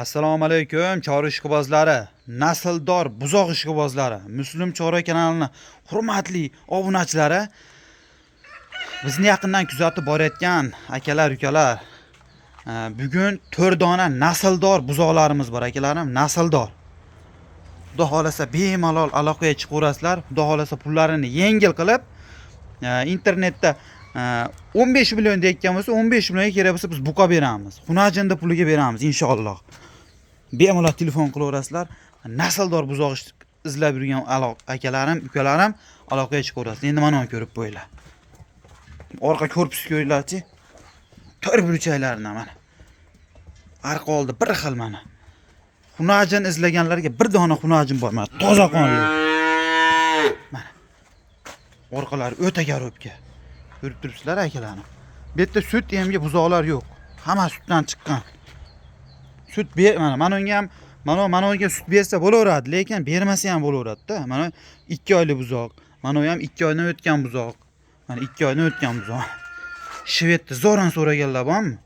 Assalomu alaykum, chorva ishqibozlari, nasldor buzoq ishqibozlari, Muslim Chorva kanalini hurmatli obunachilari, bizni yaqindan kuzatib borayotgan akalar, ukalar, bugun 4 dona nasldor buzoqlarimiz bor, akalarim, nasldor. Xudo xolasa bemalol aloqaga chiqaverasizlar. Xudo xolasa pullarini yengil qilib, internetda 15 million deyotgan bo'lsa, 15 millionga kerak bo'lsa biz buqa beramiz. Xunajinda puliga beramiz inshaalloh. Bemalol telefon qilaverasizlar. Nasldor buzoq izlab yurgan akalarim, ukalarim aloqaga chiqaverasizlar. Endi mana buni ko'rib qo'yinglar. Orqa korpus ko'ringlarchi. To'rt burchaklarini mana. Arqa oldi bir xil mana. Xunajin izlaganlarga bir dona xunajin bor mana, toza qonli. Mana. Orqalari o'ta korobka. Ko'rib turibsizlar, akalarim. Bu yerda sut emga buzoqlar yo'q. Hamma sutdan chiqqan. Sut ber mana mana unga ham, mana unga sut bersa bo'laveradi, lekin bermasa ham bo'laveradi-da. Mana 2 oylik buzoq. Mana u ham 2 oydan o'tgan buzoq. Mana 2 oydan o'tgan buzoq. Shvedni zo'ran so'raganlar bormi?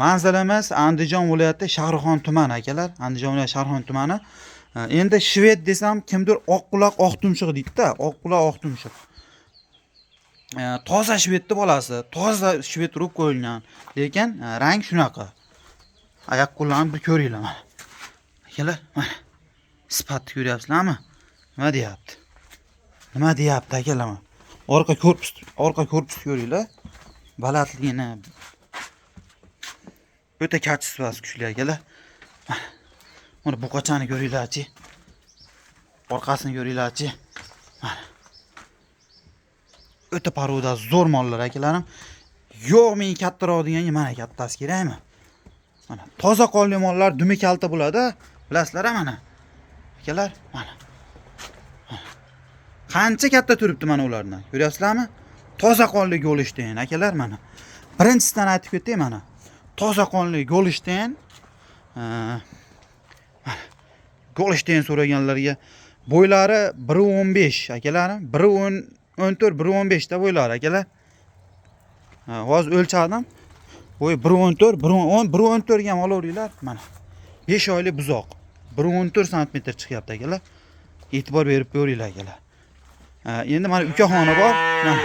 Manzilimiz Andijon viloyati Shahrixon tumani, akalar. Andijon viloyati Shahrixon tumani. Endi shved desam kimdir oq quloq oq tumshuq deydi-da, oq quloq oq tumshuq. Toza shvedni bolasi, toza shved urib qo'yilgan, lekin rang shunaqa. Oyoq qo'llarni bir ko'ringlar mana. Akalar, mana. Sifatni ko'ryapsizlarmi? Nima deyapti? Nima deyapti, akalar? Mana. Orqa korpus ko'ringlar. Balandligini. O'ta качество si kuchli, akalar. Mana. Mana buqachani ko'ringlarchi. Orqasini ko'ringlarchi. Mana. O'ta порода zo'r mollar, akalarim. Yo'q, men kattaroq deganga mana kattasi kerakmi? Mana toza qonli mollar dumi kalta bo'ladi. Bilasizlar mana. Akalar, mana. Mana. Qancha katta turibdi mana ulardan. Ko'ryapsizlarmi? Toza qonli Golshteyn, akalar, mana. Birinchisidan aytib ketay mana. Toza qonli Golshteyn. Mana. Golshteyn so'raganlarga bo'ylari 1.15, akalarim. 1.10 14, 1.15 ta bo'ylari, akalar. Ha, hozir o'lchadim. Bo'yi 1.14, 1.10, 1.14 ga ham olaveringlar. Mana. 5 oylik buzoq. 1.14 santimetr chiqyapti, akalar. E'tibor berib ko'ringlar, akalar. Ha, endi mana ukaxoni bor. Mana.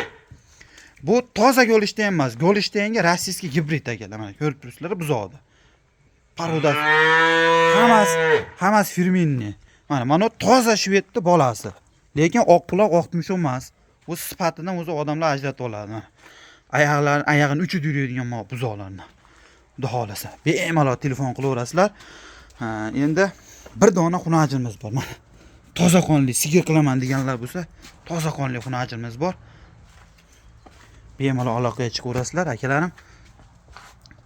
Bu toza Golshteyn emas. Golshteynga российский gibrid, akalar. Mana ko'rib turibsizlar buzoqni. Порода si hammasi фирменный. Mana bu toza shvedni bolasi. Lekin oq quloq oq tumshuq emas. Bu sifatidan o'zi odamlar ajratib oladi. Mana. Oyoqlari, oyog'ini uchida yuradigan mol buzoqlarni. Xudo xolasa. Bemalol telefon qilaverasizlar. Ha, endi bir dona xunajimiz bor. Mana. Toza qonli sigir qilaman deganlar bo'lsa, toza qonli xunajimiz bor. Bemalol aloqaga chiqaverasizlar, akalarim.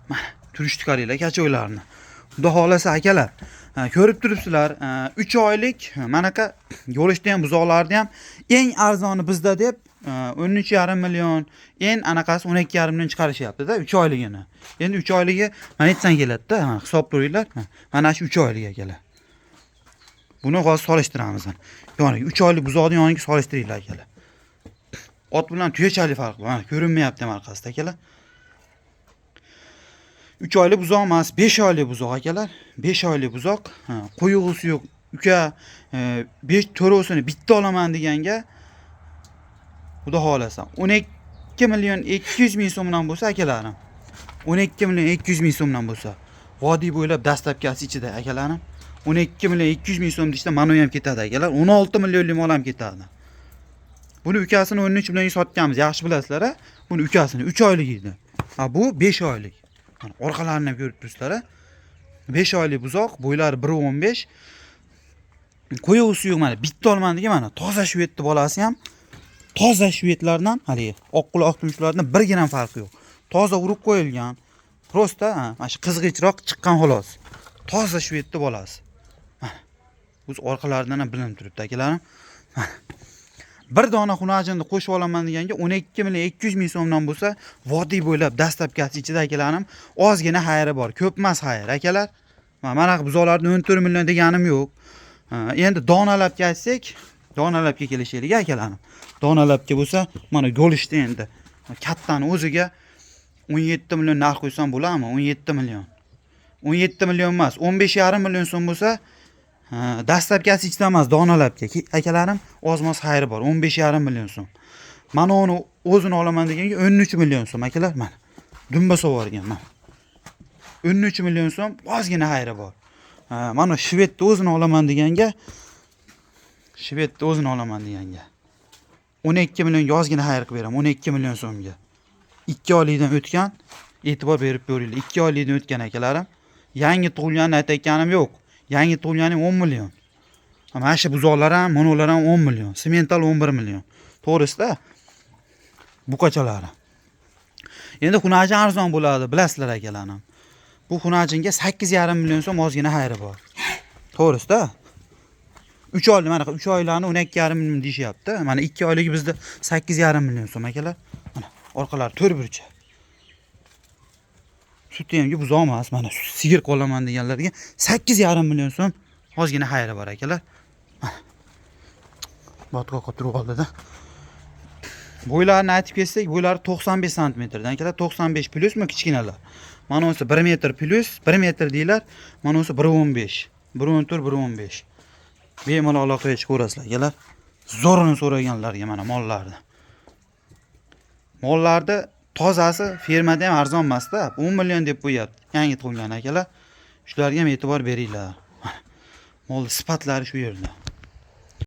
Mana turishni qaranglar, kachoylarni. Xudo xolasa, akalar, ha, ko'rib turibsizlar, 3 oylik manaqa Golshteyn ham buzoqlarni ham eng arzoni bizda deb 13,5 million, eng anaqasi 12,5 million chiqarishyapti-da 3 oyligini. Endi 3 oyligi mana aytsang keladi-da, ha, hisob turinglar. Ha, mana shu 3 oylik, akalar. Buni hozir solishtiramiz mana. Yoniga 3 oylik buzoqni yoniga solishtiringlar, akalar. Ot bilan tuyachalik farq bor. Mana ko'rinmayapti ham orqasida, akalar. 3 oylik buzoq emas, 5 oylik buzoq, akalar. 5 oylik buzoq. Ha, qo'yug'isi yo'q. Uka, 5 to'rovsini bitta olaman deganga Xudo xolasa 12 million 200 ming so'mdan bo'lsa, akalarim. 12 million 200 ming so'mdan bo'lsa, vodiy bo'ylab доставка si ichida, akalarim. 12 million 200 ming so'm deyishda mana u ham ketadi, akalar. 16 millionlik mol ham ketadi. Buni ukasini 13 millionga sotganmiz, yaxshi bilasizlar, a? Buni ukasini 3 oylik edi. Ha, bu 5 oylik. Mana orqalarini ham ko'rib turibsizlar, a? 5 oylik buzoq, bo'ylari 1.15. Qo'yuvsi yo'q mana, bitta olman degan mana toza shvedni bolasi ham toza shvedlardan haligi oq quloq oq tumshuqlardan bir gram farqi yo'q. Toza urib qo'yilgan. Просто mana shu qizg'ichroq chiqqan xolos. Toza shvedni bolasi. Mana. O'z orqalaridan ham bilinib turibdi, akalarim. Mana. Bir dona xunajinni qo'shib olaman deganga 12 million 200 ming so'mdan bo'lsa, vodiy bo'ylab доставка si ichida, akalarim, ozgina xayri bor, ko'p emas xayr, akalar. Mana buzoqlarni 14 million deganim yo'q. Ha, endi donalabga aytsak, donalabga kelishaylik, akalarim. Donalabga bo'lsa, mana Golshteyn endi kattani o'ziga 17 million narx qo'ysam bo'ladimi? 17 million. 17 million emas, 15,5 million so'm bo'lsa, dastlabkasi ichida emas, donalabga. Akalarim, oz-moz xayri bor. 15,5 million so'm. Mana uni o'zini olaman deganga 13 million so'm akalar, mana. Dumba sovorgan mana. 13 million so'm, ozgina xayri bor. Mana shvedni o'zini olaman deganga, shvedni o'zini olaman deganga 12 millionga ozgina xayr qilib beraman, 12 million so'mga. 2 oylikdan o'tgan, e'tibor berib ko'ringlar. 2 oylikdan o'tgan akalarim. Yangi tug'ilganini aytayotganim yo'q. Yangi tug'ilgani 10 million. Mana shu buzoqlar ham, monolar ham 10 million. Semental 11 million. To'g'risida buqachalari. Endi xunajin arzon bo'ladi, bilasizlar akalarim. Bu xunajinga 8,5 million so'm, ozgina xayri bor. To'g'risida 3 oylik, mana 3 oylarni 12,5 million deyishyapti. Mana 2 oyligi bizda 8,5 million so'm akalar. Mana orqalari to'rt burcha. Sut emga buzoq emas, mana sigir qolaman deganlarga 8,5 million so'm, ozgina xayri bor akalar. Mana. Botqoqqa turib oldida. Bo'ylarini aytib ketsak, bo'ylari 95 santimetrdan akalar, 95 plyusmi kichkinalar. Mana unisi 1 metr plyus, 1 metr deylar. Mana unisi 1.15. 1.14, 1.15. Bemalol aloqaga chiqaverasizlar akalar. Zo'rini so'raganlarga mana mollarni. Mollarni tozasi fermada ham arzon emasda, 10 million deb qo'yapti. Yangi tug'ilgan akalar. Shularga ham e'tibor beringlar. Mana, mol sifatlari shu yerda.